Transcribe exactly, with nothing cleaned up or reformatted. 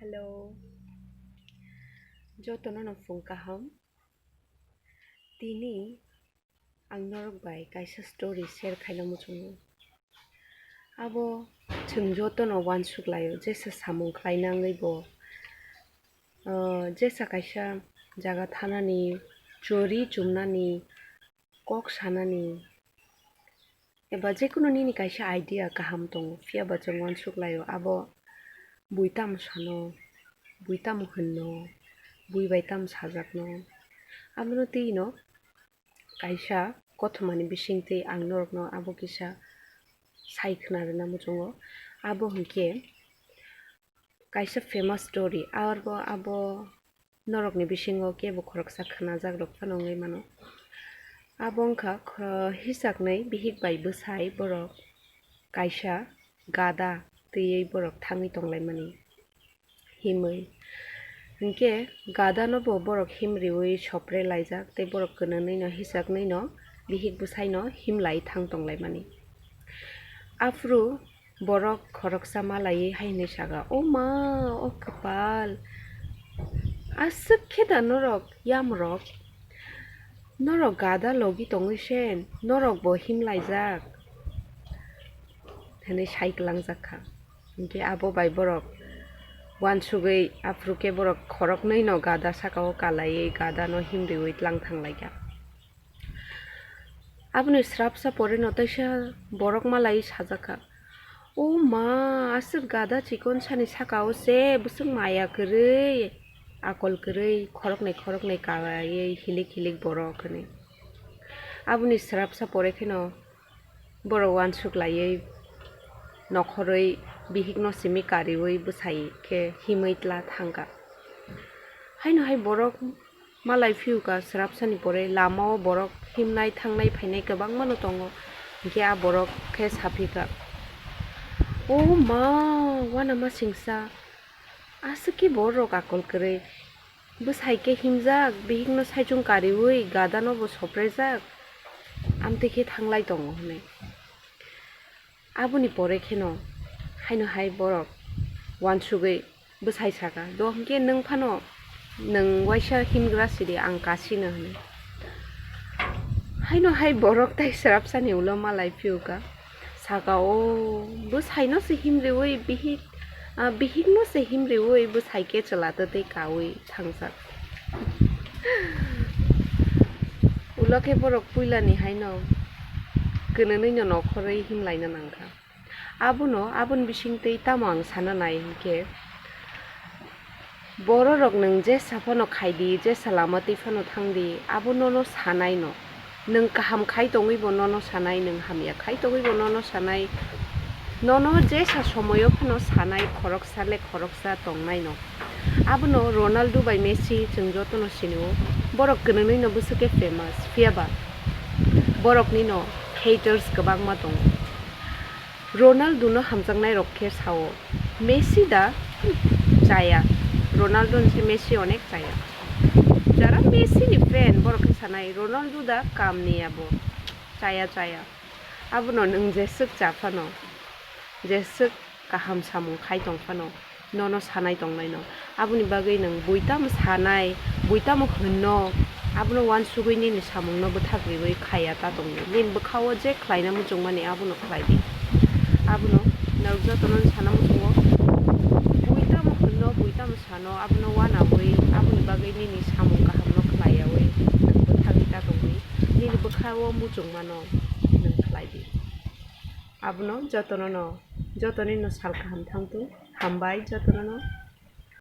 Hello, jotono no phung kaham. Tini ang norok bai kaisa story share khaina muchungo. Abo chwng jotono uansuk laio, jesa samung khlaina wngwi bo, ah, jesa kaisa jaga thanani, chori chumnani, kok sanani, eba jekunu nini kaisa idea kaham tongo, phiya ba chwng uansuk laio, abo bui tamo sano, bui tamo hwnno, bui bai tamo sajakno, abono twi no kaisa kothomani bisingtwi ang norokno abo kisa sai khna rwna muchungo. Abo hwnkhe kaisa famous story, arbo abo norokni bisingo kebo khoroksa khnajakrok phano wngwi mano. Abo wngkha khoro-, hisaknwi bihik bai bwsai borok kaisa gada twiwi borok thangwi tonglaimani himwi. Hinkhe gada no bo borok himriwi sopre laijak tei borok kwnwnwi no hisaknwi no bihik bwsai no himlai thang tonglaimani. Aphuru borok khoroksa malaiwi hai hwnwi saka, "O ma, o kwpal! Aswk khe da norok yamrok? Norok gada logi tongwi se norok bo himlaijak," hwnwi sai kwlangjak kha. Hinkhe abo bai borok uansugwi aphuru khe borok khoroknwi no gada saka o kalaiwi gada no himriwi tlang thanglaikha. Aboni srapsa pore no teisa borok malai sajak kha, "O ma, aswk gada chikon sani saka o se bwswk maya kwrwi, akol kwrwi, khoroknwi khoroknwi kaiwi hilik hilik borok," hwnwi. Aboni srapsa pore kheno borok uansuk laiwi nokhorwi bihikno simi kariwi bwsai khe himwi tla thangkha. Haino hai borok malai phiyuka srapsani pore lamao borok himnai thangnai phainai kwbangmano tongo, hinkhe a borok khe saphika, "O ma, uanama singsa, aswk khe borok akol kwrwi, bwsai khe himjak, bihikno saichung kariwi gadano bo soprejak, amtwi khe thanglai tongo," hwnwi. Aboni pore kheno haino hai borok uansugwi bwsai saka, "Do hinkhe nwng phano nwng waisa himgra sidi, ang kasino," hwnwi. Haino hai borok tai srapsani ulo malai phiyuka, saka, "O bwsaino se himriwi bihik, ah, bihikno se himriwi bwsai khe chwla twtwi kaui thangjak." Ulo khe borok puilani haino kwnwnwi no nokhorwi himlaina nangkha. Abono, aboni bisingtwi tamo ang sana nai hinkhe, bororok nwng jesa phano khaidi, jesa lama twi phano thangdi, abo nono sanai no. Nwng kaham khai tongwi bo nono sanai, nwng hamya khai tongwi bo nono sanai. Nono jesa somoyo phano sanai, khoroksa le khoroksa tongnai no. Abono Ronaldo bai Messi chwng jotono sinio, borok kwnwnwi no bwswk khe famous, phiya ba borokni no haters kwbangma tongo. Ronaldo no hamjaknai rok khe sao, Messi da chaya, Ronaldo ni se Messi onek chaya. Jara Messi ni fan borok khe sanai, Ronaldo da kam ni abo, chaya chaya. Abono nwng jeswk cha phano, jeswk kaham samung khai tong phano, nono sanai tongnaino. Aboni bagwi nwng bui tamo sanai, bui tamo hwnno, abono uansugwi nini samungno bwthak riwi khaiya ta tongdi. Nini bwkhao je khlaina muchungmani abono khlaidi. Abono norok jotono sana muchungo, bui tamo hwnno, bui tamo sano, abono uanaui, aboni bagwi nini samung kahamno khlaiyaui nwng bwthagwi ta tongdi. Nini bwkhao muchungmano nwng khlaidi. Abono jotono no, jotoni no sal kaham thangthung. Hambai jotono no.